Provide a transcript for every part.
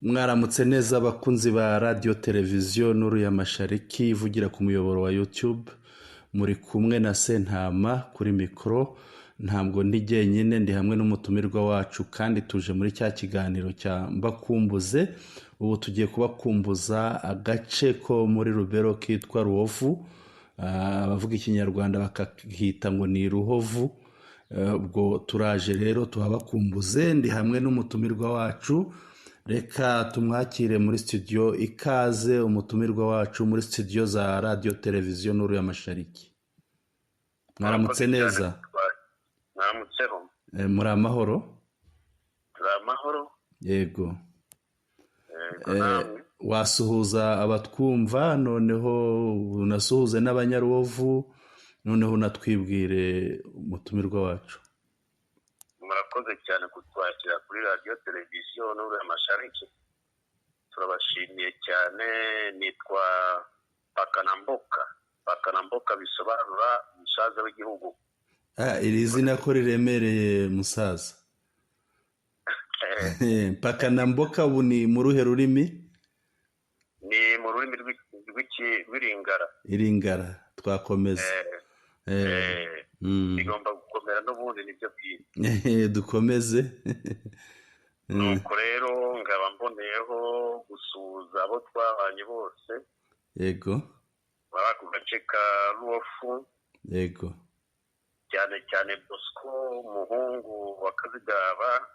Mwaramutse neza abakunzi ba radiyo televiziyo Nuru ya Mashariki ivugira ku muyoboro wa YouTube. Muri kumwe na Sentama kuri mikoro. Ntabwo ndi jyenyine, ndi hamwe n'umutumirwa wacu, kandi tuje muri cya kiganiro cya Mbakumbuze. Ubu tugiye kubakumbuza agace ko muri Rubero kitwa Ruhovu. Abavuga Ikinyarwanda bakakita ngo ni Ruhovu. Ubwo turaje rero tuhabakumbuze, ndi hamwe n'umutumirwa wacu. Reka tumwakire muri studio. Ikaze umutumirwa wacu muri studio za radiyo televiziyo Nuru ya Mashariki. Mwaramutse neza. Mwaramutseho. Muri amahoro? Turi amahoro. Yego. Yego, namwe. Wasuhuza abatwumva, noneho unasuhuze n'Abanyaruhovu, noneho unatwibwire umutumirwa wacu. Murakoze cyane kutwakira kuri radiyo televiziyo Nuru ya Mashariki, turabashimiye cyane. Nitwa Pakanamboka. Pakanamboka bisobanura umusaza w'igihugu. Iri zina ko riremereye, musaza! Pakanamboka ubu ni mu ruhe rurimi? Ni mu rurimi rw'Iringara. Iringara, twakomeza. Bigomba gukomera n'ubundi nibyo bwiza. Dukomeze. Nuko rero nkaba mboneyeho gusuhuza abo twabanye bose bari ako gace ka Ruhofu, cyane cyane Bosco, umuhungu wa Kazigaba,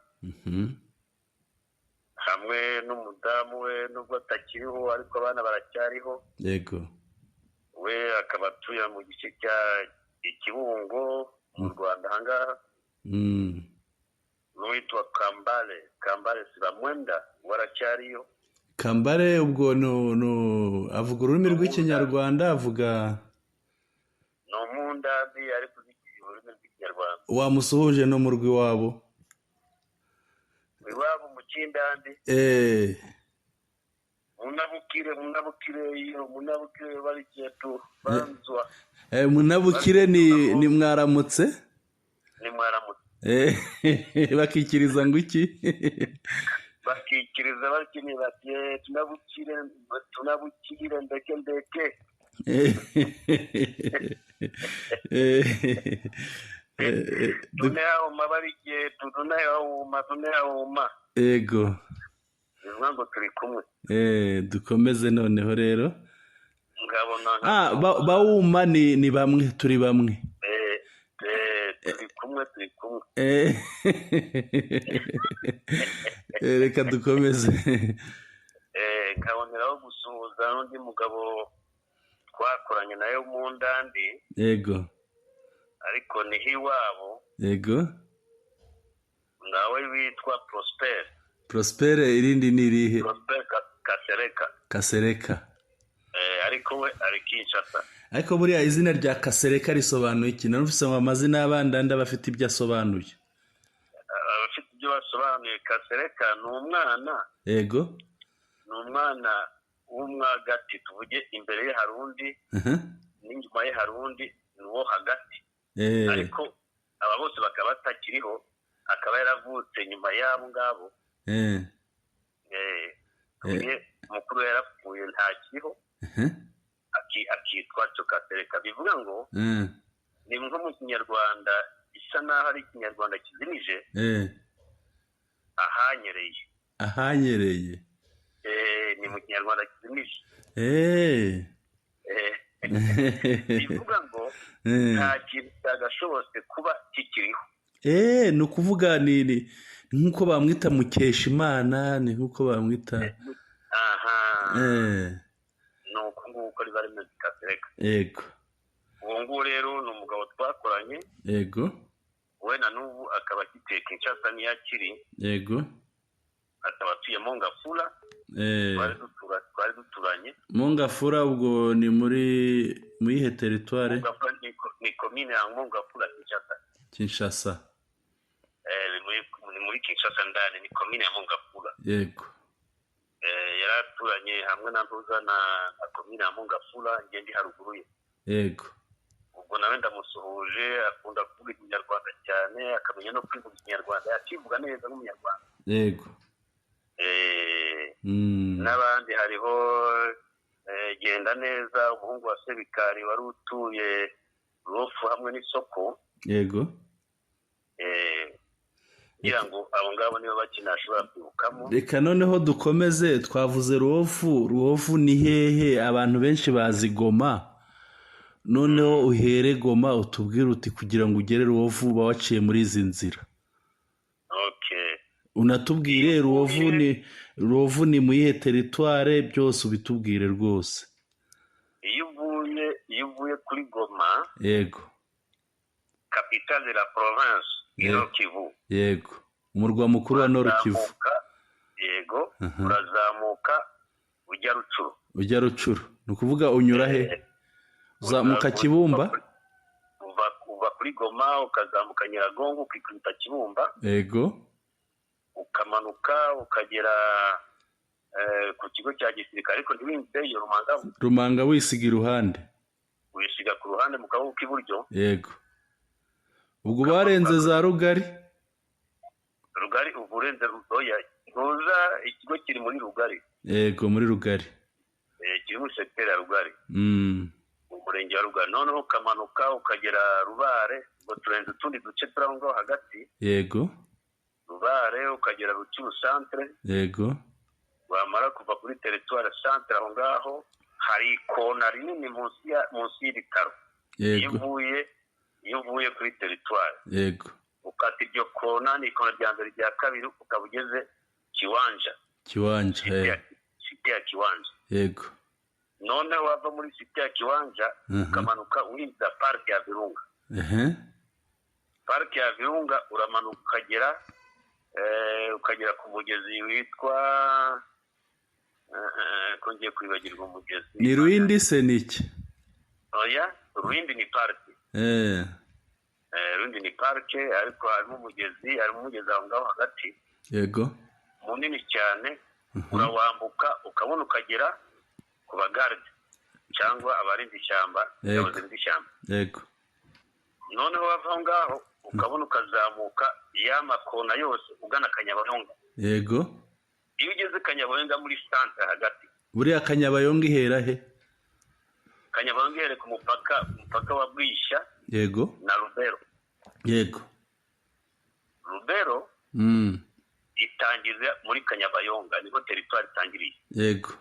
hamwe n'umudamu we, nubwo atakiriho ariko abana baracyariho. We akaba atuye mu gice cya Ikibungo mu Rwanda ahangaha. N'uwitwa Kambale, Kambale Sibamwenda, we aracyariyo. Kambale ubwo avuga ururimi rw'Ikinyarwanda, avuga? Ni umundadi ariko uzi ururimi rw'Ikinyarwanda. Wamusuhuje no mu rw'iwabo? Iwabo mu Kindandi. Munabukire, munabukire iyo, munabukire bariketu banzwa. Munabukire ni mwaramutse? Ni mwaramutse. Bakikiriza ngo iki? Bakikiriza bakini bati tunabukire, tunabukire, ndeke ndeke. Tunehauma bariketu tunehauma tunehauma. Bivuga ngo turi kumwe. Dukomeze noneho rero. Ngabona Bawuma ni bamwe, turi bamwe. Turi kumwe, turi kumwe. Reka dukomeze. Nkaboneraho gusuhuza n'undi mugabo twakoranye nawe mu ndandi. Ariko niho iwabo. Nawe witwa Prosper. Prosper, irindi ni irihe? Prosper Kasereka. Kasereka. Ariko we ari Kinshasa. Ariko buriya izina rya Kasereka risobanuye iki? Narufise ngo amazina y'abandandi aba afite ibyo asobanuye. Abafite ibyo basobanuye. Kasereka ni umwana. Ni umwana w'umwagati, tuvuge imbere ye hari undi, n'inyuma ye hari undi, ni uwo hagati. Ariko aba bose bakaba batakiriho, akaba yaravutse nyuma y'abo ngabo. Tuvuge mukuru yarapfuye ntakiriho, akitwa Kasereka. Bivuga ngo ni nko mu Kinyarwanda isa naho ari Ikinyarwanda kizimije. Ahanyereye. Ahanyereye. Ni mu Kinyarwanda kizimije. Bivuga ngo nta kintu cyagashobotse kuba kikiriho. Ni ukuvuga ni nk'uko bamwita Mukeshimana, ni nk'uko bamwita. Ni uko nguko riba rimeze Kasereka. Uwo nguwo rero ni umugabo twakoranye. We na n'ubu akaba afite Kinshasa niyo akiri. Akaba atuye Mongafura. Twari duturanye. Mongafura ubwo ni muri muyihe teritware? Mongafura ni komine ya Mongafura, Kinshasa. Kinshasa. Ni muri Kinshasa ndani, ni komine ya Mongafura. Yari aturanye hamwe na Ntuza na komine ya Mongafura, njye ndi haruguru ye. Ubwo nawe ndamusuhuje, akunda kuvuga Ikinyarwanda cyane, akamenya no kwivuga Ikinyarwanda, yakivuga neza nk'Umunyarwanda. N'abandi hariho Genda Neza, umuhungu wa Sebikari wari utuye Rufu hamwe n'isoko. Yego. Kugira ngo abo ngabo nibo bakina ashobora kwibukamo. Reka noneho dukomeze. Twavuze Ruhofu. Ruhofu ni hehe? Abantu benshi bazi Goma. Noneho uhere Goma utubwire uti kugira ngo ugere Ruhofu uba waciye muri izi nzira. Unatubwire Ruhofu ni mu yihe territoire, byose ubitubwire rwose. Iyo uvuye kuri Goma, yego, capitale de la province Nord Kivu. Yego, umurwa mukuru wa Nord Kivu. Yego, urazamuka ujya Rucuru. Ujya Rucuru ni ukuvuga unyura he? Uzamuka Kibumba? Uva kuri Goma ukazamuka Nyiragongo ukikubita Kibumba. Yego. Ukamanuka ukagera ku kigo cya gisirikare, ariko ntiwinjireyo. Rumanga. Rumanga wisiga iruhande. Wisiga ku ruhande mu kaboko k'iburyo. Yego. Ubwo barenze za Rugari. Rugari ubu urenze Rudoya, ntuza ikigo kiri muri Rugari. Yego, muri Rugari. Kiri muri secteur ya Rugari. Mu murenge wa Rugari. Noneho ukamanuka ukagera Rubare, ngo turenze utundi duce turi aho ngaho hagati. Yego. Rubare ukagera Rucuru centre. Yego. Wamara kuva kuri territoire centre aho ngaho hari ikona rinini munsi y'ibitaro. Yego. Iyo uvuye kuri territoire. Yego. Ukata iryo kona, ni ikona rya mbere, rya kabiri, ukaba ugeze Kiwanja. Kiwanja. Cité ya Kiwanja. Yego. None wava muri cité ya Kiwanja ukamanuka winjiza parc ya Virunga. Parc ya Virunga uramanuka ukagera ku mugezi witwa kongeye kwibagirwa umugezi. Ni Ruindi se niki? Oya, Ruindi ni parc. Ruindi ni parc, ariko harimo umugezi aho ngaho hagati. Yego. Munini cyane. Urawambuka ukabona ukagera ku bagarde cyangwa abarinda ishyamba. Yego. Noneho wava aho ngaho ukabona ukazamuka ya makona yose ugana Kanyabayonga. Yego. Iyo ugeze Kanyabayonga muri centre hagati. Buriya Kanyabayonga ihera he? Kanyabayonga ihere ku mupaka wa Bwisha. Yego. Na Rubero. Yego. Rubero itangiza muri Kanyabayonga, niho territoire itangiriye. Yego.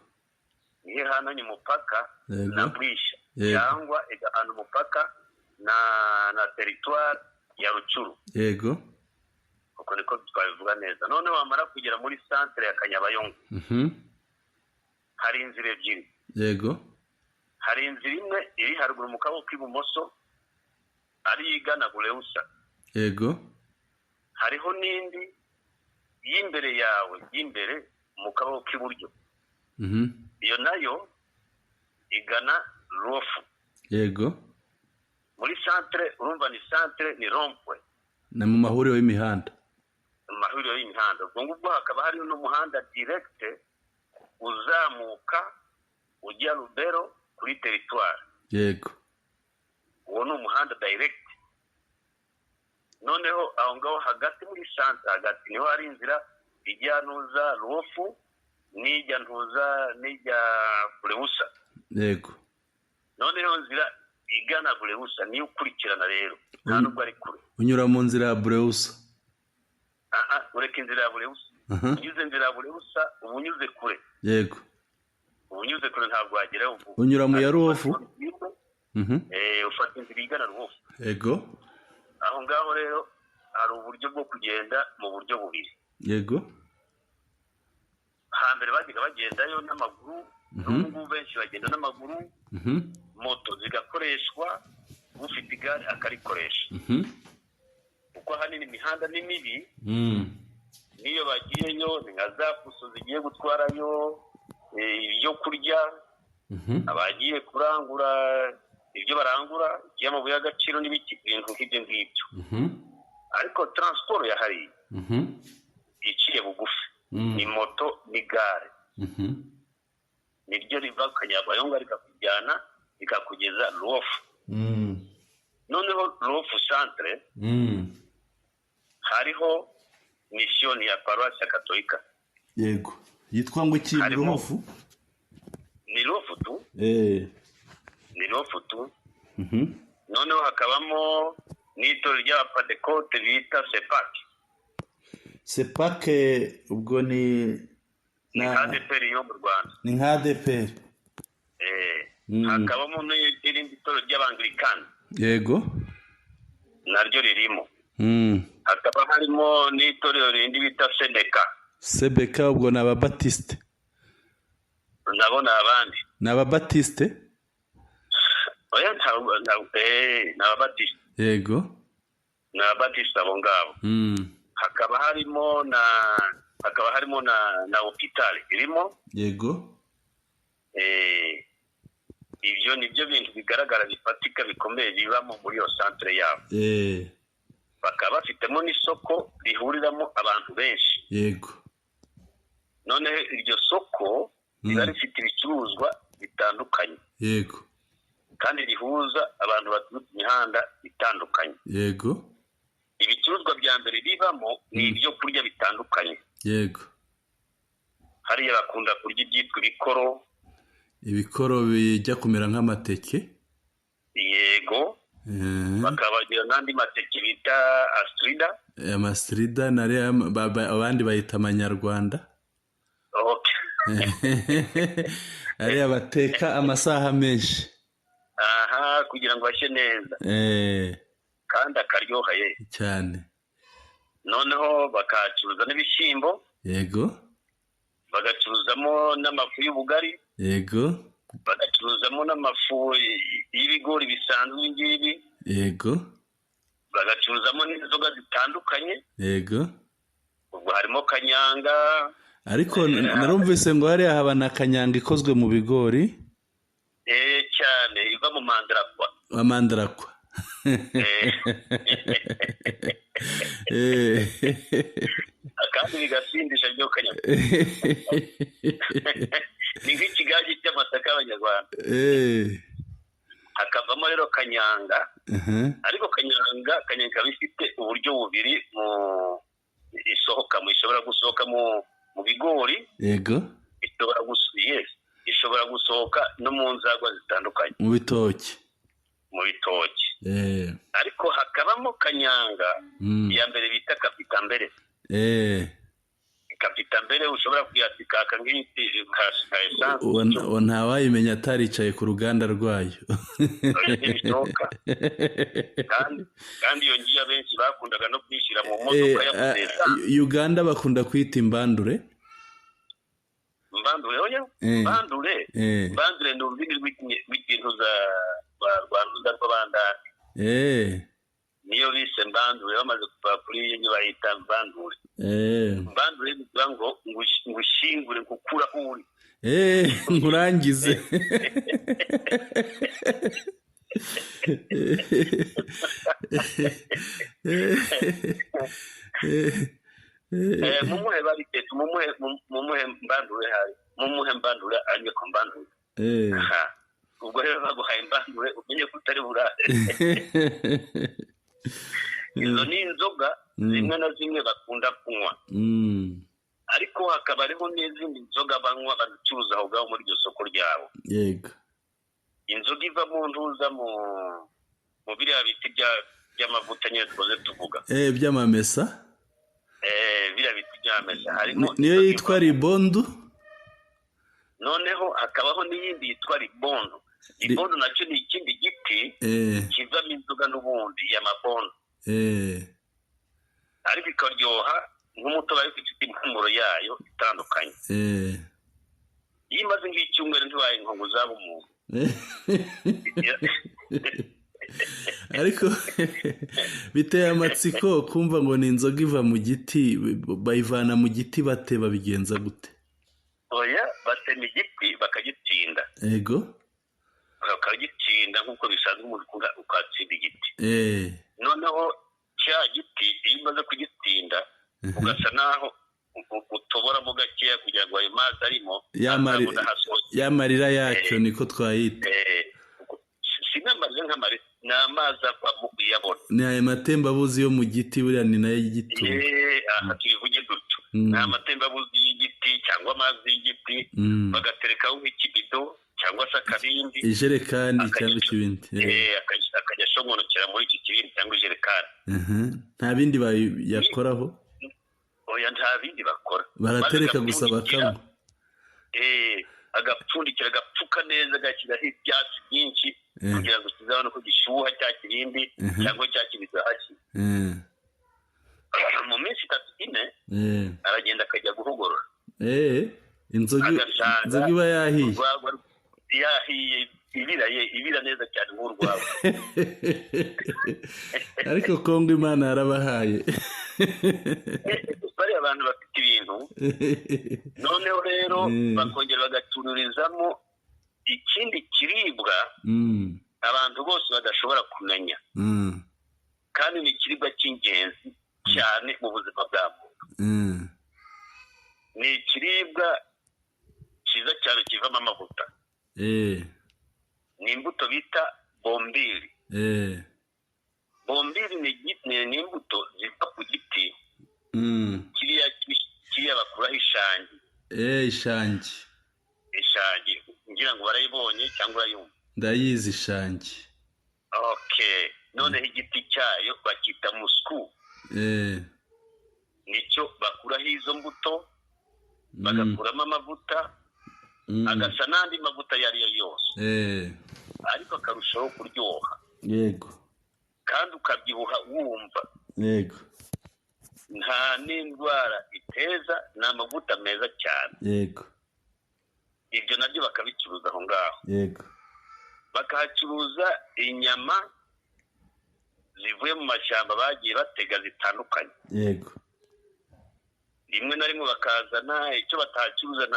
Nihe hananye umupaka na Bwisha cyangwa igahana umupaka na territoire ya Rucuru. Yego. Uko niko twabivuga neza. None wamara kugera muri centre ya Kanyabayonga. Hari inzira ebyiri. Yego. Hari inzira imwe iri haruguru mu kaboko k'ibumoso ari igana Bureusa. Yego. Hariho n'indi y'imbere yawe, y'imbere mu kaboko k'iburyo. Iyo nayo igana Ruofu. Yego. Muri centre urumva ni centre ni rond-point. Na mu mahuriro y'imihanda. Mu mahuriro y'imihanda. Ubwo ngubwo hakaba hari n'umuhanda direct uzamuka ujya Rubero kuri territoire. Yego. Uwo ni umuhanda direct. Noneho aho ngaho hagati muri centre hagati niho hari inzira ijya ntuza Ruofu n'ijya ntuza n'ijya Bureusa. Yego. Noneho nzira igana Bureusa niyo ukurikirana rero nta nubwo ari kure. Unyura mu nzira ya Bureusa. Ureka inzira ya Bureusa. Unyuze inzira ya Bureusa uba unyuze kure. Yego. Uba unyuze kure ntabwo wagerayo vuba. Unyura mu ya Ruofu. Ufata inzira igana Ruofu. Yego. Aho ngaho rero hari uburyo bwo kugenda mu buryo bubiri. Yego. Hambere bajyaga bagendayo n'amaguru, n'ubu benshi bagenda n'amaguru. Moto zigakoreshwa, ufite igare akarikoresha. Kuko ahanini imihanda ni mibi. Niyo bagiyeyo ni nka za fuso zigiye gutwarayo ibyo kurya, abagiye kurangura ibyo barangura by'amabuye y'agaciro n'ibiki, ibintu nk'ibyo ngibyo. Ariko transport yahariye iciye bugufi ni moto n'igare. Niryo riva Kanyabayonga rikakujyana rikakugeza Ruofu. Noneho Ruofu centre hariho mission ya paroisse katolika. Yego. Yitwa ngo iki? Ruhofu? Ni Ruhofu tu. Ni Ruhofu tu. Noneho hakabamo n'itorero ry'abapadekote bita Sepake. Sepake ubwo ni nka ADPR yo mu Rwanda. Ni nka ADPR. Hakabamo n'irindi torero ry'Abangilikani. Yego. Naryo ririmo. Hakaba harimo n'itorero rindi bita Sebeka. Sebeka ubwo ni Ababatisite. Nabo ni abandi. Ni Ababatisite? Oya, ni Ababatisite. Yego. Ni Ababatisite abo ngabo. Hakaba harimo na hopitali irimo. Yego. Ibyo ni byo bintu bigaragara bifatika bikomeye bibamo muri iyo santere yabo. Bakaba bafitemo n'isoko rihuriramo abantu benshi. Yego. Noneho iryo soko riba rifite ibicuruzwa bitandukanye. Yego. Kandi rihuza abantu baturutse imihanda itandukanye. Yego. Ibicuruzwa bya mbere bibamo ni ibyo kurya bitandukanye. Yego. Hariya bakunda kurya ibyitwa ibikoro. Ibikoro bijya kumera nk'amateke. Yego. Bakabagira n'andi mateke bita astrida. Amastrida abandi bayita amanyarwanda. Ariya bateka amasaha menshi. Aha, kugira ngo bashye neza. Kandi akaryoha ye cyane. Noneho bakacuruza n'ibishyimbo. Yego. Bagacuruzamo n'amafu y'ubugari. Yego. Bagacuruzamo n'amafu y'ibigori bisanzwe ngibi. Yego. Bagacuruzamo n'inzoga zitandukanye. Yego. Ubwo harimo kanyanga. Ariko narumvise ngo hariya haba na kanyanga ikozwe mu bigori. Cyane, iva mu mandarakwa. Amandarakwa. Kandi bigasindisha byo kanyanga. Ni nk'ikigage cy'amasaka y'Abanyarwanda. Hakavamo rero kanyanga. Ariko kanyanga ikaba ifite uburyo bubiri mu isohoka, ishobora gusohoka mu bigori. Yego. Ishobora gusohoka no mu nzagwa zitandukanye. Mu bitoki. Mu bitoki. Ariko hakabamo kanyanga ya mbere bita kapitambere. Kapitambere ushobora kuyatikaka nk'ibiti nka esanse. Ntawayimenya ataricaye ku ruganda rwayo. Kandi iyo ngiyo abenshi bakundaga no kwishyira mu modoka ya esanse. Uganda bakunda kwita imbandure. Mbandure oya? Mbandure. Mbandure ni ururimi rw'ikintu za rwa rw'abandani. Niyo bise mbandure, bamaze kuva kuri iyo bayita mbandure. Mbandure bivuga ngo ngushingure, ngukura aho uri. Nkurangize. Mumuhe babitetse, mumuhe mbandure hari, mumuhe mbandure anywe ku mbandure. Ubwo rero baguhaye imbandure umenye ko utari burare. Izo ni inzoga zimwe na zimwe bakunda kunywa. Ariko hakaba hariho n'izindi nzoga banywa bacuruza aho ngaho muri iryo soko ryabo. Yego. Inzoga iva mu ntuza mu biriya biti by'amavuta nyine tumaze tuvuga. By'amamesa. Biriya biti by'amamesa harimo niyo yitwa ribondu. Noneho hakabaho n'iyindi yitwa ribondo. Ribondo nacyo ni ikindi giti kivamo inzoga n'ubundi y'amabondo. Ariko ikaryoha nk'umutobe, ariko ifite impumuro yayo itandukanye. Iyo imaze nk'icyumweru ntibaye inkongo zaba umuntu. Ariko biteye amatsiko kumva ngo ni inzoga iva mu giti. Bayivana mu giti bate, babigenza gute? Oya, batema igiti bakagitsinda. Yego. Bakagitsinda nk'uko bisanzwe umuntu ukatsinda igiti. Noneho cya giti iyo umaze kugitsinda ugasa naho utoboramo gakeya kugira ngo ayo mazi arimo ya marira yacyo niko twayita. Si n'amarira nk'amarira, ni amazi avamo uyabona. Ni ayo matembabuzi yo mu giti, buriya ni nayo y'igiti. Aha tubivuge gutyo. Ni amatembabuzi y'igiti cyangwa amazi y'igiti, bagaterekaho nk'ikibido cyangwa se akabindi, ijerekani cyangwa ikibindi, akajya ashongonokera muri iki kibindi cyangwa ijerekani. Nta bindi bayakoraho? Oya, nta bindi bakora, baratereka gusa bakanywa. Agapfundikira, agapfuka neza, agashyiraho ibyatsi byinshi kugira ngo kizabone ko gishyuha cya kibindi cyangwa cya kibido hasi. Mu minsi 3 4 aragenda akajya guhogorora. Inzoga iba yahiye, yahiye ibira neza cyane nk'urwagwa. Ariko Kongo Imana yarabahaye. Bariya abantu bafite ibintu. Noneho rero bakongera bagacururizamo ikindi kiribwa abantu bose badashobora kumenya, kandi ni ikiribwa cy'ingenzi cyane mu buzima bwa muntu. Ni ikiribwa cyiza cyane kivamo amavuta. Ni imbuto bita bombiri. Bombiri ni imbuto ziva ku giti kiriya bakuraho ishangi. Ishangi. Ishangi ngira ngo barayibonye cyangwa urayumva? Ndayizi ishangi. Okay, noneho igiti cyayo bakita musku. Nicyo bakuraho izo mbuto, bagakuramo amavuta agasa n'andi mavuta ayo ari yo yose, ariko akarushaho kuryoha. Yego. Kandi ukabyibuha wumva. Yego. Nta n'indwara iteza, ni amavuta meza cyane. Yego. Ibyo nabyo bakabicuruza aho ngaho. Yego. Bakahacuruza inyama zivuye mu mashyamba bagiye batega zitandukanye. Yego. Rimwe na rimwe bakazana icyo batacuruza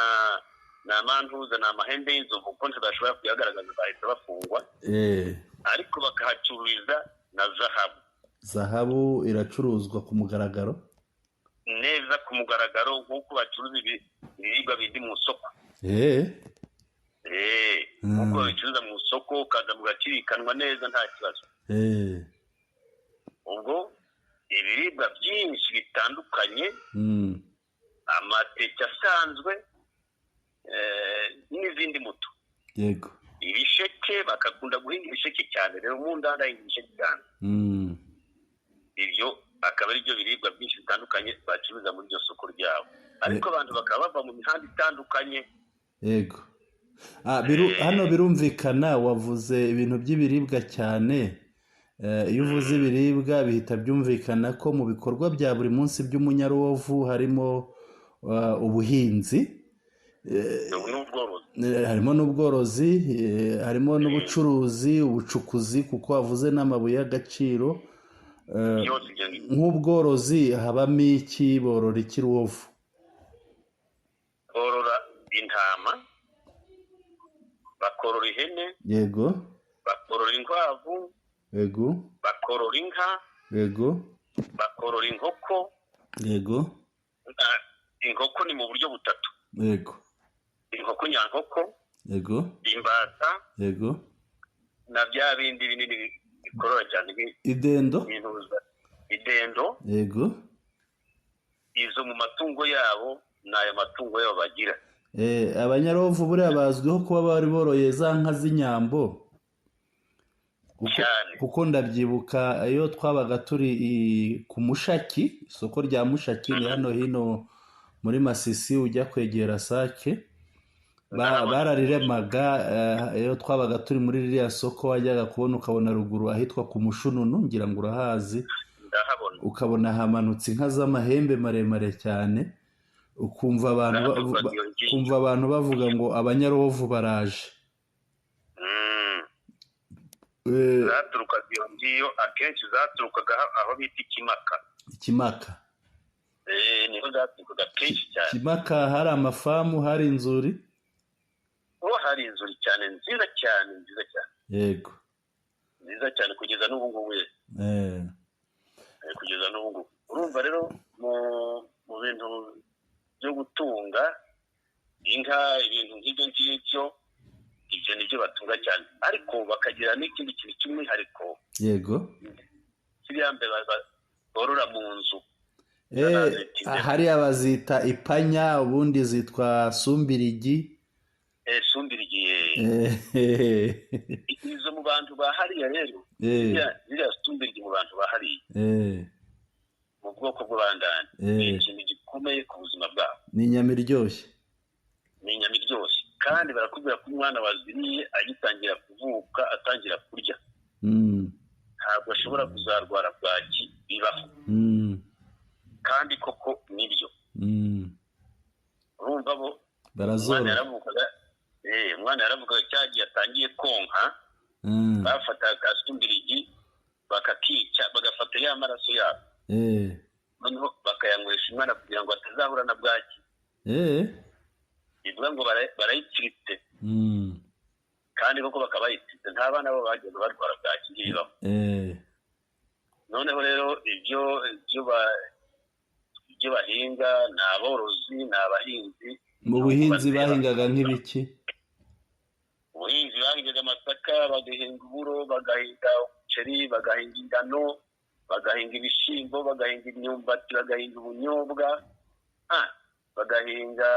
na mantuza, ni amahembe y'inzovu, kuko ntibashobora kuyagaragaza bahita bafungwa. Ariko bakahacururiza na zahabu. Zahabu iracuruzwa ku mugaragaro? Neza ku mugaragaro, nk'uko bacuruza ibiribwa bindi mu isoko. Nk'uko babicuruza mu isoko, ukaza mugacirikanwa neza nta kibazo. Ubwo ibiribwa byinshi bitandukanye, amateke asanzwe n'izindi mbuto. Yego. Ibisheke, bakakunda guhinga ibisheke cyane rero, mu ndanda hinga ibisheke cyane. Ibyo akaba ari byo biribwa byinshi bitandukanye bacuruza muri iryo soko ryabo, ariko abantu bakaba bava mu mihanda itandukanye. Yego. Hano birumvikana, wavuze ibintu by'ibiribwa cyane. Iyo uvuze ibiribwa bihita byumvikana ko mu bikorwa bya buri munsi by'umunyarubovu harimo ubuhinzi, harimo n'ubworozi, harimo n'ubucuruzi, ubucukuzi, kuko wavuze n'amabuye y'agaciro. Nk'ubworozi habamo iki? Borora iki Rubovu? Borora intama, bakorora ihene. Yego. Bakorora inkwavu. Yego. Bakorora inka. Yego. Bakorora inkoko. Yego. Inkoko ni mu buryo butatu. Yego. Inkoko nyankoko. Yego. Imbata. Yego. Na bya bindi binini bikorora cyane, idendo. Idendo. Yego. Izo mu matungo yabo, ni ayo matungo yabo bagira. Abanyarubovu buriya bazwiho kuba bari boroye za nka z'inyambo. Kuko ndabyibuka iyo twabaga turi ku Mushaki, isoko rya Mushaki ni hano hino muri Masisi ujya kwegera Sake, barariremaga. Iyo twabaga turi muri ririya soko wajyaga kubona ukabona ruguru ahitwa ku Mushununu, ngira ngo urahazi, ukabona hamanutse inka z'amahembe maremare cyane, ukumva abantu bavuga ngo abanyarubovu baraje. Zaturukaga iyo ngiyo, akenshi zaturukaga aho bita Ikimaka. Ikimaka niho zaturukaga kenshi cyane. Kimaka hari amafamu, hari inzuri. Hari inzuri cyane, nziza cyane, nziza cyane. Yego. Nziza cyane kugeza n'ubu ngubu. Kugeza n'ubu ngubu. Urumva rero mu bintu byo gutunga inka, ibintu nk'ibyo ngibyo, ibyo nibyo batunga cyane, ariko bakagira n'ikindi kintu cy'umwihariko. Yego. Kiriya mbere borora mu nzu. Hariya bazita ipanya, ubundi zitwa sumbirigi. Sumbirigi. Izo mu bantu ba hariya rero, ziriya sumbirigi mu bantu ba hariya mu bwoko bw'abandani ni ikintu gikomeye ku buzima bwabo. Ni inyama iryoshye. Ni inyama iryoshye, kandi barakubwira ko umwana waziriye agitangira kuvuka, atangira kurya, ntabwo ashobora kuzarwara bwaki bibaho. Kandi koko nibyo. Urumva bo umwana yaravukaga cyagiye atangiye konka, bafataga ka sumbirigi bakakica, bagafata ya maraso yabo noneho bakayanywesha umwana kugira ngo atazahura na bwaki. Bivuga ngo barayitsiritse, kandi koko bakabayitsiritse, nta bana bo bagenda barwara bwaki ntibibaho. Noneho rero ibyo bahinga ni aborozi, ni abahinzi. Mu buhinzi bahingaga nk'ibiki? Ubuhinzi bahingaga amasaka, bagahinga uburo, bagahinga umuceri, bagahinga ingano, bagahinga ibishyimbo, bagahinga imyumbati, bagahinga ubunyobwa, bagahinga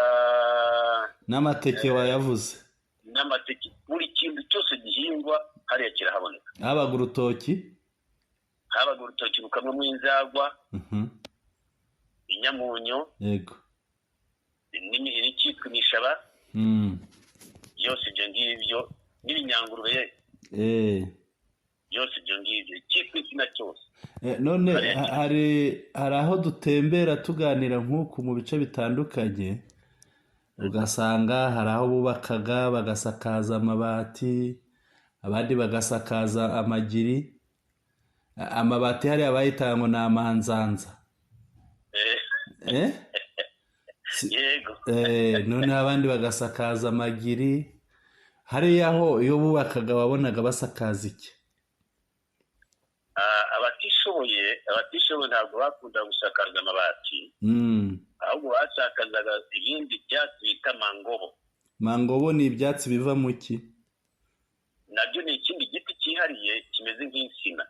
n'amateke wayavuze. N'amateke, buri kintu cyose gihingwa hariya kirahaboneka. Habaga urutoki? Habaga urutoki rukamwamo inzagwa, inyamunyo, yego, n'icyitwa imishaba, byose ibyo ngibyo, n'ibinyangurube, byose ibyo ngibyo, icyitwa insina cyose. None hari aho dutembera tuganira nk'uku mu bice bitandukanye, ugasanga hari aho bubakaga bagasakaza amabati, abandi bagasakaza amagiri. Amabati hariya bayitaga ngo ni amanzanza. Yego. Noneho abandi bagasakaza amagiri. Hariya ho iyo bubakaga wabonaga basakaza iki? Abatishoboye ntabwo bakunda gusakaza amabati, ahubwo basakazaga ibindi byatsi bita mangobo. Mangobo ni ibyatsi biva mu ki? Nabyo ni ikindi giti cyihariye kimeze nk'insina.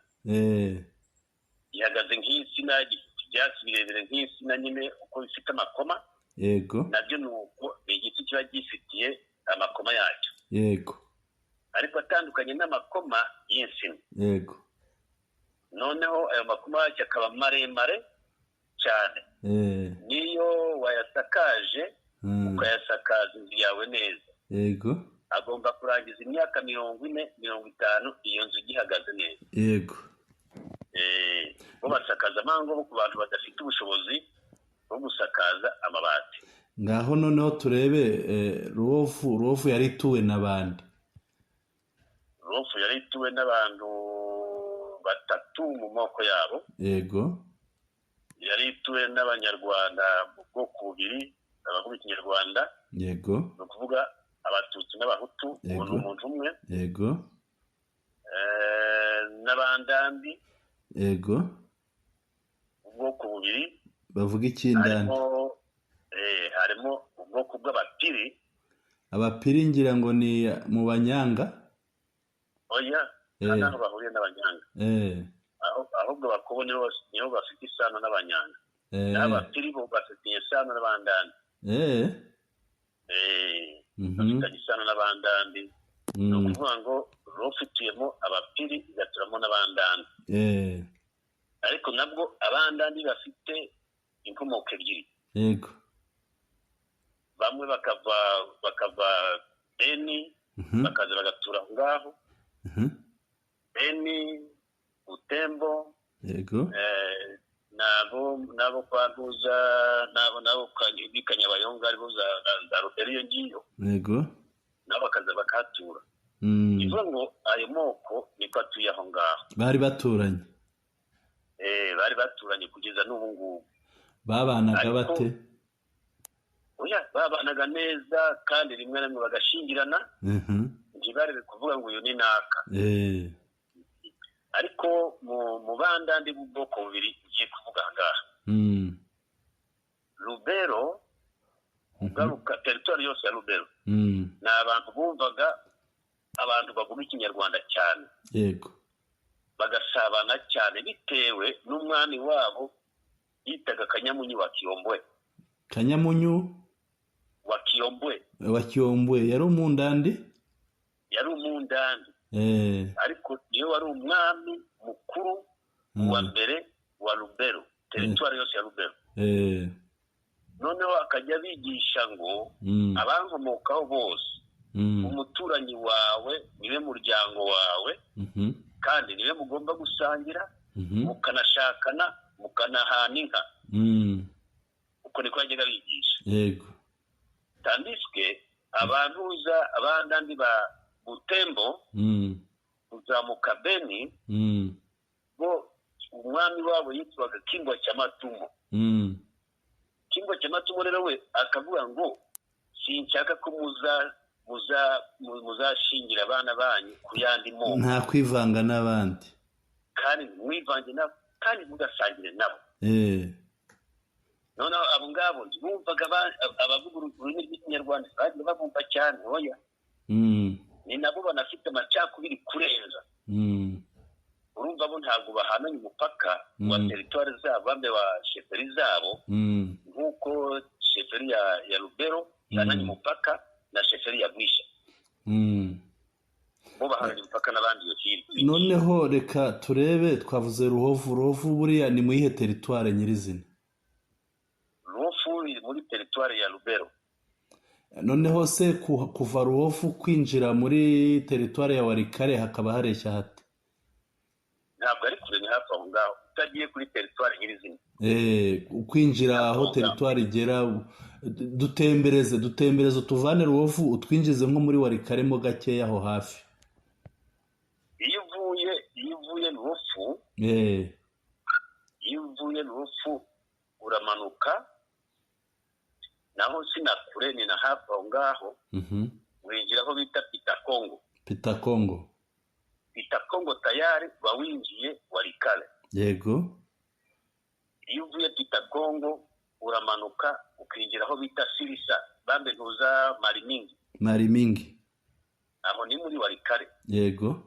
Gihagaze nk'insina, gifite ibyatsi birebire nk'insina nyine, uko bifite amakoma. Yego. Nabyo ni uko, ni igiti kiba gifitiye amakoma yacyo. Yego. Ariko atandukanye n'amakoma y'insina. Yego. Noneho ayo makoma yacyo akaba maremare cyane. Niyo wayasakaje, ukayasakaza inzu yawe neza, yego, agomba kurangiza imyaka 40, 50 iyo nzu igihagaze neza. Yego. Bo basakaza amangobo ku bantu badafite ubushobozi bwo gusakaza amabati. Ngaho noneho turebe Ruofu yari ituwe n'abandi. Ruofu yari ituwe n'abantu batatu mu moko yabo. Yego. Yari ituwe n'Abanyarwanda mu bwoko bubiri, abavuga Ikinyarwanda. Yego. Ni ukuvuga Abatutsi n'Abahutu, uwo ni umuntu umwe. Yego. N'Abandambi. Yego. Ubwoko bubiri bavuga ikindani. Harimo ubwoko bw'Abapiri. Abapiri ngira ngo ni mu Banyanga. Oya, ntaho bahuriye n'Abanyanga. Ahubwo Abakobo nibo bafite isano n'Abanyanga. N'Abapiri bo bafite isano n'Abandandi. Bafitanye isano n'Abandandi. Ni ukuvuga ngo Ruofu ituyemo Abapiri, igaturamo n'Abandandi. Ariko nabwo Abandandi bafite inkomoko ebyiri. Yego. Bamwe bakava Beni, bakaza bagatura aho ngaho. Beni, Butembo, yego, nabo kwa Ntuza, nabo Kanyabayonga, aribo za Ruberi iyo ngiyo. Yego. Nabo bakaza bakahatura. Bivuga ngo ayo moko niko atuye aho ngaho. Bari baturanye. Bari baturanye kugeza n'ubu ngubu. Babanaga bate? Oya, babanaga neza, kandi rimwe na rimwe bagashingirana. Ntibarebe kuvuga ngo uyu ni naka. Ariko mu bandandi b'ubwoko bubiri ngiye kuvuga aha ngaha. Lubero, ugaruka teritwari yose ya Lubero, ni abantu bumvaga abantu bavuga Ikinyarwanda cyane. Yego. Bagasabana cyane bitewe n'umwami wabo Yitaga Kanyamunyu wa Kiyombwe. Kanyamunyu wa Kiyombwe. Wa Kiyombwe yari umundandi? Yari umundandi. Ariko niwe wari umwami mukuru wa mbere wa Lubero, teritwari yose ya Lubero. Noneho akajya abigisha ngo abankomokaho bose, umuturanyi wawe niwe muryango wawe, kandi niwe mugomba gusangira, mukanashakana, mukanahana inka. Uko niko yajyaga abigisha. Yego. Tandiswe abantuza abandandi ba Butembo kuzamuka Beni, bo umwami wabo yitwaga Kingwa cya Matumo. Kingwa cya Matumo rero we akavuga ngo sinshaka ko muzashingira abana banyu ku yandi moko, nta kwivanga n'abandi, kandi mwivange nabo, kandi mugasangire nabo. Noneho abo ngabo bumvaga abavuga ururimi rw'Ikinyarwanda bagiye babumva cyane. Oya, ni nabo banafite amacakubiri kurenza. Urumva bo ntabwo bahananye umupaka wa teritwari zabo, bambe wa sheferi zabo, nk'uko sheferi ya Lubero ihananye umupaka na sheferi ya Bwisha. Bo bahananye umupaka n'abandi iyo hirya. Noneho reka turebe, twavuze Ruhovu. Ruhovu buriya ni mu iyihe teritwari nyirizina? Ruhovu iri muri teritwari ya Lubero. Noneho se kuva Ruhovu kwinjira muri teritwari ya Walikale hakaba hareshya hate? Ntabwo ari kure, ni hafi aho ngaho, utagiye kuri teritwari nyirizina. Kwinjira aho teritwari igera, dutembereze utuvane Ruhovu utwinjize nko muri Walikale mo gakeya aho hafi. Iyo uvuye Ruhovu, iyo uvuye Ruhovu uramanuka, naho sinakure ni na hafi aho ngaho, winjira aho bita Pita Kongo. Pita Kongo. Pita Kongo tayari bawinjiye Walikale. Yego. Iyo uvuye Pita Kongo uramanuka ukinjira aho bita Sirisa, bambe ntuza Marimingi. Marimingi. Aho ni muri Walikale. Yego.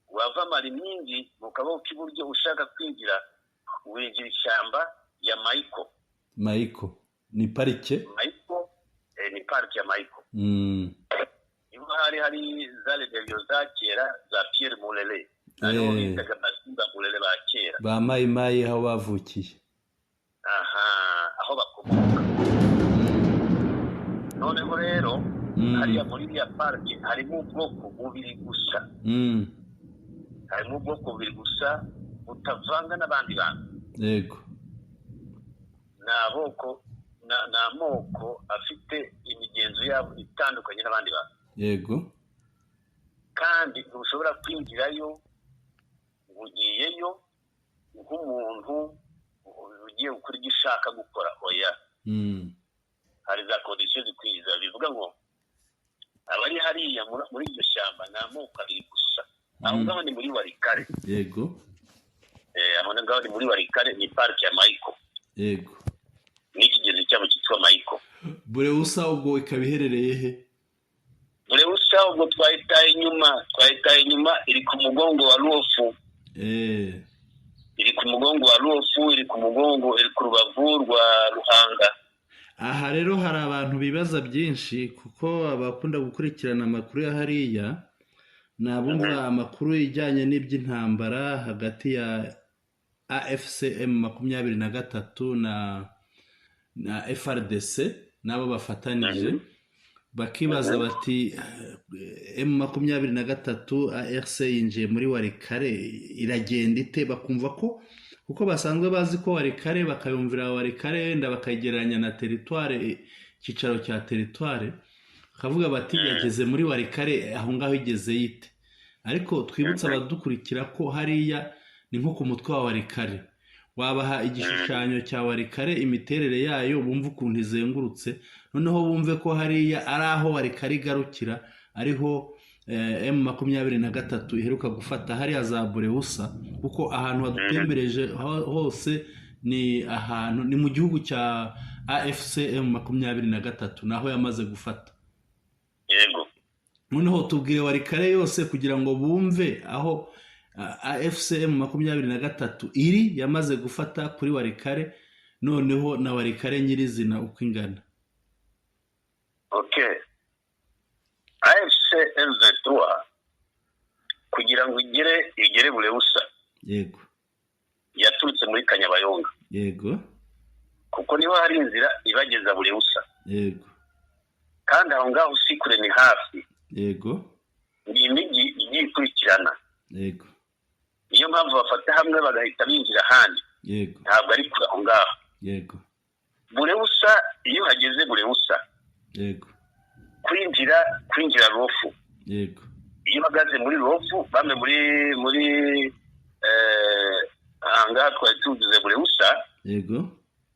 Wava Marimingi mu kaboko k'iburyo ushaka kwinjira, winjira ishyamba ya Maiko. Maiko ni parike? Maiko ni parike ya Maiko. Niho hari za rebellion za kera za Pierre Mulele. Ariho bitaga Masimba Mulele ba kera. Ba Mayimayi aho bavukiye. Aha, aho bakomoka. Noneho rero hariya muri iriya parike harimo ubwoko bubiri gusa. Harimo ubwoko bubiri gusa butavanga n'abandi bantu. Yego. Ni amoko afite imigenzo yabo itandukanye n'abandi bantu. Yego. Kandi ntushobora kwinjirayo ugiyeyo nk'umuntu ugiye gukora ibyo ushaka gukora. Oya. Hari za kondisiyo zikwinjiza, bivuga ngo abari hariya muri iryo shyamba ni amoko abiri gusa. Aho ngaho ni muri Walikale. Yego. Aho ngaho ni muri Walikale, ni parike ya Maiko. Yego. N'ikigezi cyabo cyitwa Maiko. Burewusa ubwo ikaba iherereye he? Burewusa ubwo twahitaye inyuma, iri ku mugongo wa Ruhovu. Iri ku mugongo wa Ruhovu, iri ku mugongo, iri ku rubavu rwa Ruhanga. Aha rero hari abantu bibaza byinshi, kuko abakunda gukurikirana amakuru ya hariya ni abumva amakuru ijyanye n'iby'intambara hagati ya AFC M23 na FARDC nabo bafatanije, bakibaza bati M23 ARC yinjiye muri Walikale iragenda ite? Bakumva ko kuko basanzwe bazi ko Walikale, bakayumvira Walikale wenda bakayigereranya na teritware, icyicaro cya teritware, bakavuga bati yageze muri Walikale, aho ngaho igeze yite? Ariko twibutse abadukurikira ko hariya ni nko ku mutwe wa Walikale. Wabaha igishushanyo cya Walikale, imiterere yayo, bumve ukuntu izengurutse, noneho bumve ko hariya ari aho Walikale igarukira, ariho M23 iheruka gufata hariya za Burewusa, kuko ahantu hadutembereje hose ni ahantu ni mu gihugu cya AFC M23 naho yamaze gufata. Yego. Noneho tubwire Walikale yose kugira ngo bumve aho AFC M23 iri yamaze gufata kuri Walikale, Noneho na Warikare nyirizina uko ingana. Okay, AFC M23 kugira ngo igere Bureusa, yego, yaturutse muri Kanyabayonga, yego, kuko niho hari inzira ibageza Bureusa, yego, kandi aho ngaho si kure, ni hafi, yego, ni imijyi igiye ikurikirana, yego, niyo mpamvu bafata hamwe bagahita binjira ahandi, yego, ntabwo ari kure aho ngaho, yego. Bureusa, iyo hageze Bureusa, yego, kwinjira Rufu, yego, iyo uhagaze muri Rufu, bamwe muri ahangaha twari tuvuze Bureusa, yego,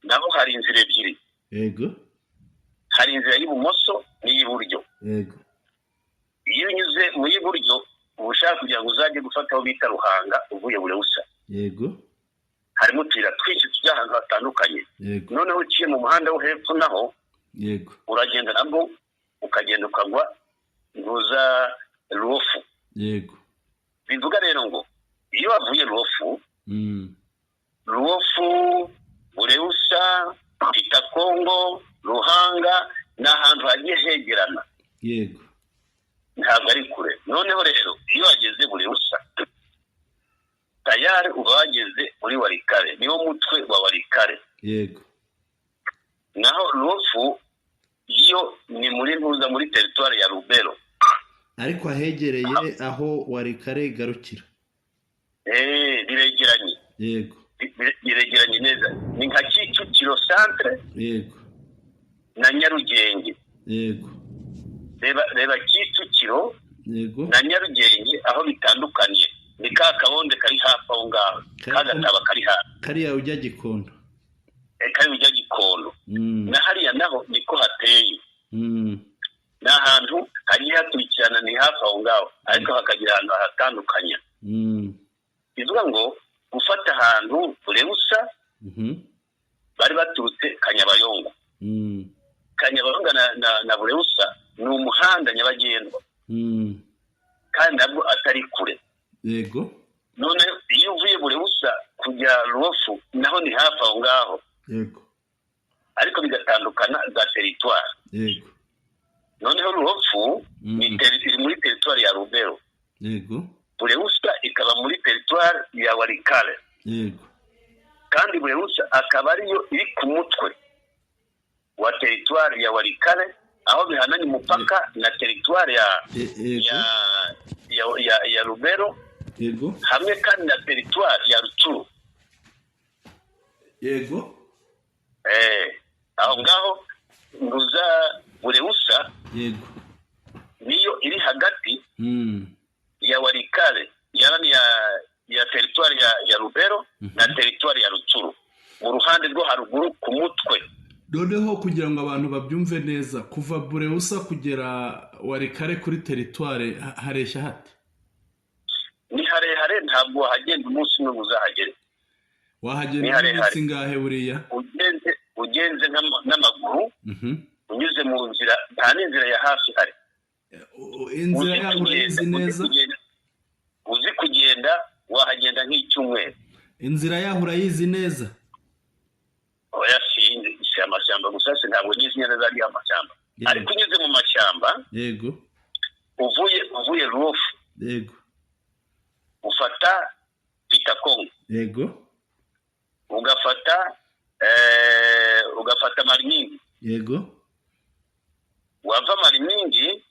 naho hari inzira ebyiri, yego, hari inzira y'ibumoso n'iy'iburyo, yego, iyo unyuze mu y'iburyo uba ushaka kugira ngo uzajye gufata aho bita Ruhanga uvuye Bureusa, yego, harimo utuyira twinshi tujya ahantu hatandukanye, yego, noneho uciye mu muhanda wo hepfo naho, yego, uragenda nabwo ukagenda ukagwa ntuza Rufu, yego, bivuga rero ngo iyo wavuye Rufu, Rufu, Bureusa, Kitakongo, Ruhanga ni ahantu hagiye hegerana, yego, ntabwo ari kure. Noneho rero iyo wageze Bureusa tayari uba wageze muri Warikare, niwo mutwe wa Warikare, yego, naho Rufu yo ni muri ntuza muri teritwari ya Rubero, ariko ahegereye aho Warikare igarukira, biregeranye, yego, biregeranye neza, ni nka Kicukiro centre, yego, na Nyarugenge, yego, reba Kicukiro, yego, na Nyarugenge aho bitandukaniye ni ka kabonde kari hafi aho ngaho, ka gataba kari hafi kariya ujya Gikondo, kari ujya Gikondo, na hariya naho niko hateye, ni ahantu hagiye hakurikirana, ni hafi aho ngaho, ariko hakagira ahantu hatandukanya. Bivuga ngo gufata ahantu Bureusa, bari baturutse Kanyabayonga, Kanyabayonga na Bureusa ni umuhanda nyabagendwa, kandi nabwo atari kure, yego, none iyo uvuye Bureusa kujya Rufu naho ni hafi aho ngaho, yego, ariko bigatandukana za teritwari, yego, noneho Rufu ni iri muri teritwari ya Rubero, yego, Bureusa ikaba muri teritwari ya Warikare, yego, kandi Bureusa akaba ariyo iri ku mutwe wa teritwari ya Warikare, aho bihananye umupaka na teritwari ya Rubero, yego, hamwe kandi na teritwari ya Rutshuru, yego, aho ngaho nguza Bureusa, yego, niyo iri hagati ya Warikare ya teritwari ya Rubero na teritwari ya Rutshuru mu ruhande rwo haruguru ku mutwe. Noneho kugira ngo abantu babyumve neza, kuva Bureusa kugera Warikare kuri teritwari hareshya hate? Ni harehare, ntabwo wahagenda umunsi umwe ngo uzahagere. Wahagenda iminsi ingahe buriya? Ugenze n'amaguru, unyuze mu nzira, nta n'inzira ya hafi hari. Inzira yaho urayizi neza? Uzi kugenda wahagenda nk'icyumweru. Inzira yaho urayizi neza? Oya, si amashyamba gusa, ntabwo nyizi neza ari amashyamba, ariko unyuze mu mashyamba, yego, uvuye Rufu, yego, ufata Kitakongo, yego, ugafata Marimingi, yego, wava Marimingi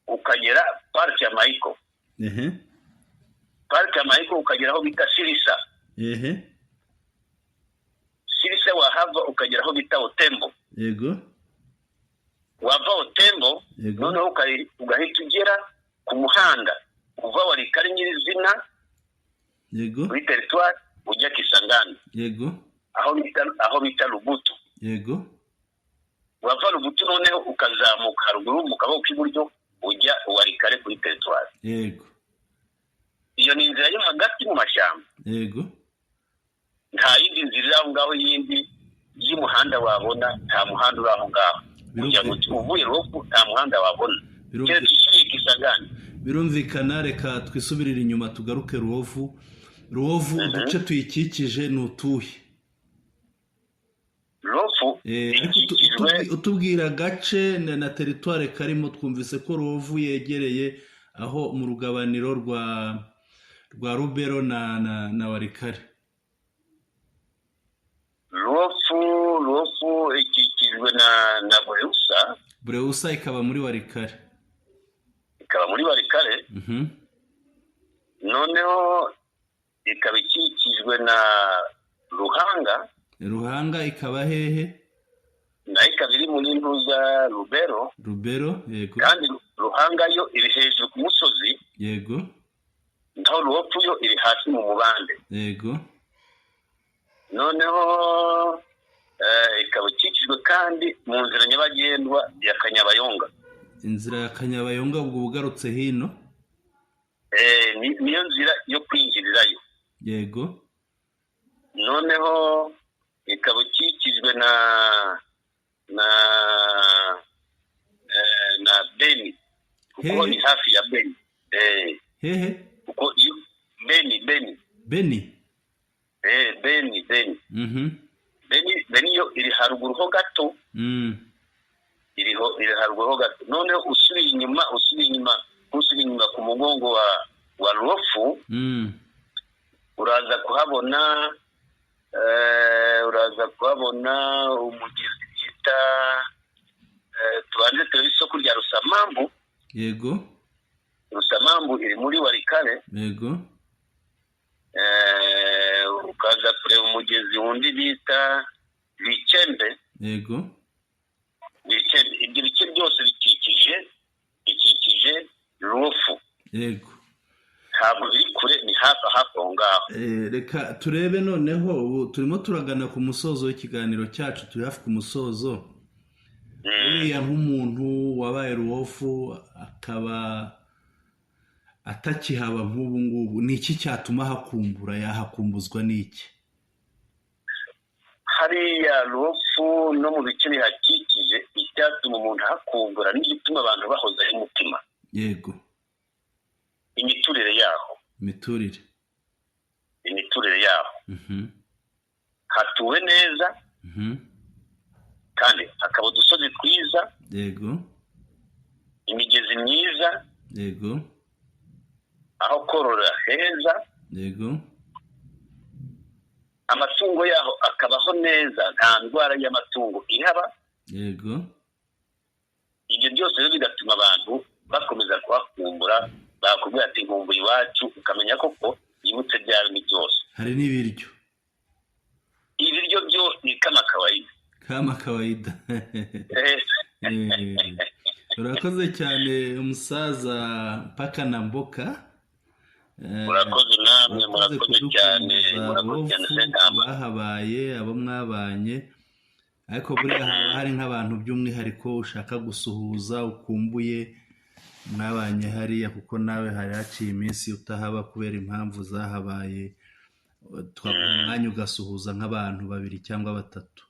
ukagera parike ya Maiko, parike ya Maiko ukagera aho bita Sirisa, Sirisa wahava ukagera aho bita Otembo, yego, wava Otembo noneho ugahita ugera ku muhanda uva Warikare nyirizina, yego, muri teritwari ujya Kisangani, yego, aho bita Rubutu, yego, wava Rubutu noneho ukazamuka haruguru mu kaboko k'iburyo ujya Warikare kuri teritwari, yego, iyo ni inzira yo hagati mu mashyamba, yego, nta yindi nzira iri aho ngaho yindi y'umuhanda wabona, nta muhanda uri aho ngaho, kugira ngo uvuye Rufu nta muhanda wabona, keretse usubiye Kisangani. Birumvikana. Reka twisubirire inyuma tugaruke Rubavu. Rubavu uduce tuyikikije ni utuhe? Utubwira agace na teritware karimo, twumvise ko Ruhovu yegereye aho mu rugabaniro rwa Rubero na Warikare. Ruhovu ikikijwe na Bureusa. Bureusa ikaba muri Warikare. Ikaba muri Warikare. Noneho ikaba ikikijwe na Ruhanga. Ruhanga ikaba hehe? Nayo ikaba iri muri ntuza Rubero. Rubero, yego. Kandi Ruhanga yo iri hejuru ku musozi. Yego. Naho Ruhovu yo iri hasi mu mubande. Yego. Noneho ikaba ikikijwe kandi mu nzira nyabagendwa ya Kanyabayonga. Inzira ya Kanyabayonga ubwo bugarutse hino? Niyo nzira yo kwinjirirayo. Yego. Noneho ikaba ikikijwe na Beni, kuko ni hafi ya Beni. Hehe? Kuko Beni. Beni? Beni. Beni yo iri haruguru ho gato. Iri haruguru ho gato. Noneho usubiye inyuma ku mugongo wa Ruhovu, uraza kuhabona umugezi bita tubanze turebe isoko rya Rusamambu. Yego. Rusamambu iri muri Warikare. Yego. Ukaza kureba umugezi wundi bita Bikembe. Yego. Bikembe, ibyo bice byose bikikije Ruhovu. Yego. Ntabwo biri kure, ni hafi aho ngaho. Reka turebe noneho, ubu turimo turagana ku musozo w'ikiganiro cyacu, turi hafi ku musozo. Uriya nk'umuntu wabaye Ruhovu akaba atakihaba nk'ubu ngubu, ni iki cyatuma ahakumbura? Yahakumbuzwa n'iki? Hariya Ruhovu no mu bice bihakikije, icyatuma umuntu ahakumbura n'igituma abantu bahozaho umutima. Yego. Imiturire yaho. Imiturire yaho. Hatuwe neza. Kandi hakaba udusozi twiza. Yego. Imigezi myiza. Yego. Aho korora heza. Yego. Amatungo yaho akabaho neza, nta ndwara y'amatungo ihaba. Yego. Ibyo byose rero bigatuma abantu bakomeza kuhakumbura, bakubwira ati nkumbuye iwacu, ukamenya koko yibutse bya bindi byose. Hari n'ibiryo. Ibiryo byo ni kama kawaida. Kama kawaida. Urakoze cyane umusaza Mpaka na Mboka. Murakoze namwe, murakoze cyane, murakoze cyane Sentama. Bahabaye abo mwabanye, ariko buriya haba hari nk'abantu by'umwihariko ushaka gusuhuza ukumbuye mwabanye hariya, kuko nawe hari haciye iminsi utahaba kubera impamvu zahabaye, twaguha umwanya ugasuhuza nk'abantu babiri cyangwa batatu.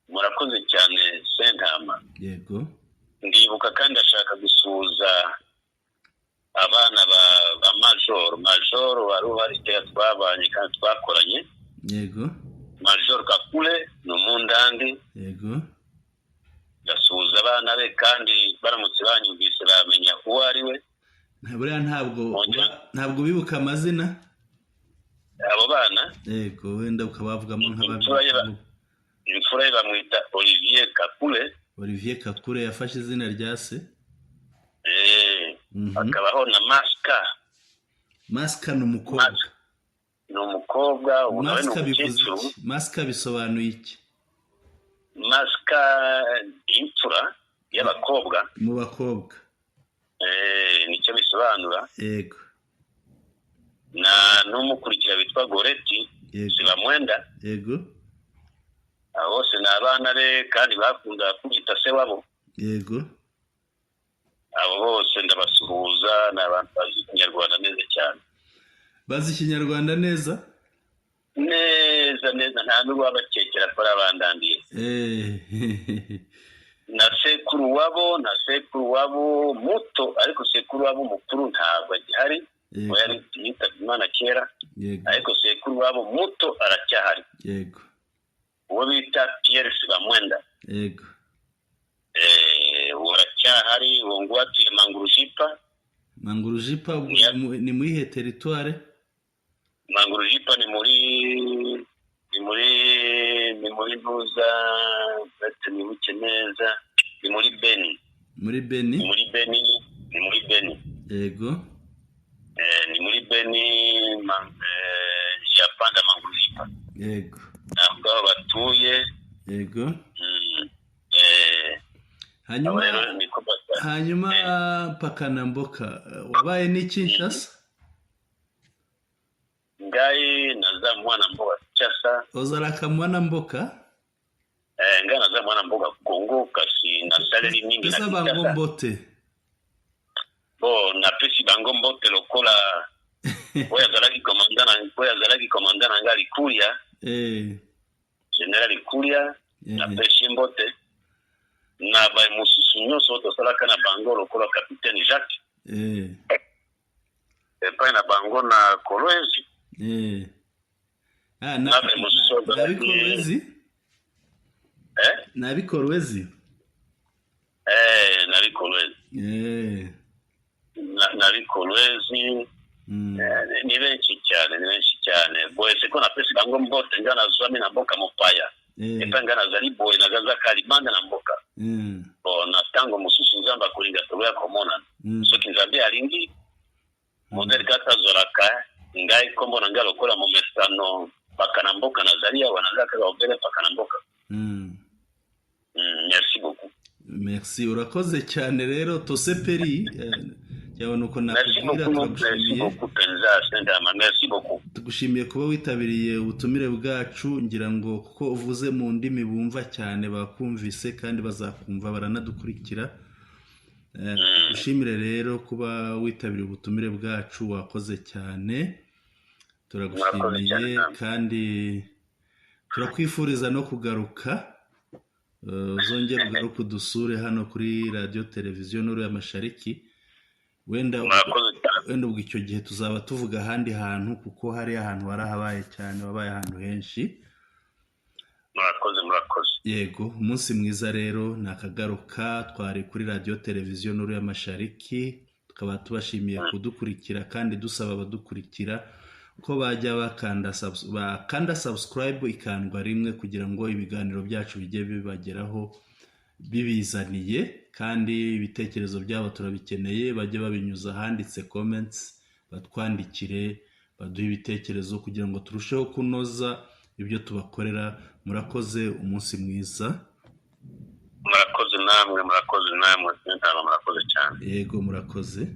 Murakoze cyane Sentama. Yego. Ndibuka kandi ashaka gusuhuza abana ba Majoro. Majoro wari uhari kera twabanye kandi twakoranye. Yego. Majoro Kakule ni umundandi. Yego. Ndasuhuza abana be kandi baramutse banyumvise bamenya uwo ari we. Buriya ntabwo bibuka amazina abo bana. Yego, wenda ukaba wavugamo nk'ababiri. Imfura ye bamwita Olivier Kakule. Olivier Kakule yafashe izina rya se. Akabaho na Masika. Masika ni umukobwa. Ni umukobwa, ubu nawe ni umukecuru. Masika bisobanuye iki? Masika ni imfura y'abakobwa. Mu bakobwa. Nicyo bisobanura. Yego. Na n'umukurikira witwa Goreti. Sibamwenda. Yego. Abo bose ni abana be kandi bakunda kwita se wabo. Yego. Abo bose ndabasuhuza, ni abantu bazi Ikinyarwanda neza cyane. Bazi Ikinyarwanda neza? Neza neza, nta n'uwabakekera ko ari abandandiye. Na sekuru wabo, muto, ariko sekuru wabo mukuru ntabwo agihari, we yitabye Imana kera, ariko sekuru wabo muto aracyahari. Yego. Uwo bita Pierre Sibamwenda. Yego. Uracyahari, uwo nguwo atuye Mangurujipa. Mangurujipa ni muri ihe teritware? Mangurujipa ni muri Ntuza, nibuke neza, ni muri Beni. Muri Beni? Ni muri Beni, ni muri Beni. Yego. Ni muri Beni, Japanda Mangurujipa. Yego. Ntabwo batuye. Yego. Hanyuma Pakanamboka wabaye ni Kinshasa? Ngai naza mwana mboka Kinshasa. Ozalaka mwana mboka? Ngai naza mwana mboka Congo, kasi nasaleli mingi na Kinshasa. Pesa bango mbote. Bo napesi bango mbote lokola oyo azalaki komanda na ngai Likulia. General Likulia, napesi mbote. Na ba mosusu nyonso tosalaka na bango lokola capitaine Jacques. Epai na bango na Kolwezi. Na Bikolwezi? Na Bikolwezi? Na Bikolwezi. Na Bikolwezi. Ni benshi cyane, ni benshi cyane. Boye seko napesi bango mbote nga nazwami na mboka mopaya. Epai nga nazali boye nazazaka libanda na mboka. Bo na tango mosusu Nzambe akolinga tokoya komona. Soki Nzambe alingi, modele kata azolaka ngai kombo na ngai lokola momesano Pakanamboka nazali awa, naza kaka obele Pakanamboka. Merci beaucoup. Merci, urakoze cyane rero toseperi cyabona uko nakubwira. Turagushimiye merci beaucoup. Tugushimiye kuba witabiriye ubutumire bwacu, ngira ngo kuko uvuze mu ndimi bumva cyane bakumvise kandi bazakumva baranadukurikira. Tugushimire rero kuba witabiriye ubutumire bwacu, wakoze cyane, turagushimiye kandi turakwifuriza no kugaruka, uzongere ugaruke udusure hano kuri radiyo televiziyo Nuru ya Mashariki. Wenda ubwo icyo gihe tuzaba tuvuga ahandi hantu, kuko hari ahantu warahabaye cyane, wabaye ahantu henshi. Murakoze, murakoze. Yego, umunsi mwiza rero nakagaruka. Twari kuri radiyo televiziyo Nuru ya Mashariki, tukaba tubashimiye kudukurikira kandi dusaba abadukurikira ko bajya bakanda subscribe ikandwa rimwe kugira ngo ibiganiro byacu bijye bibageraho bibizaniye, kandi ibitekerezo byabo turabikeneye, bajye babinyuza ahanditse comments, batwandikire, baduhe ibitekerezo kugira ngo turusheho kunoza ibyo tubakorera. Murakoze, umunsi mwiza. Murakoze namwe, murakoze namwe, murakoze cyane. Yego, murakoze.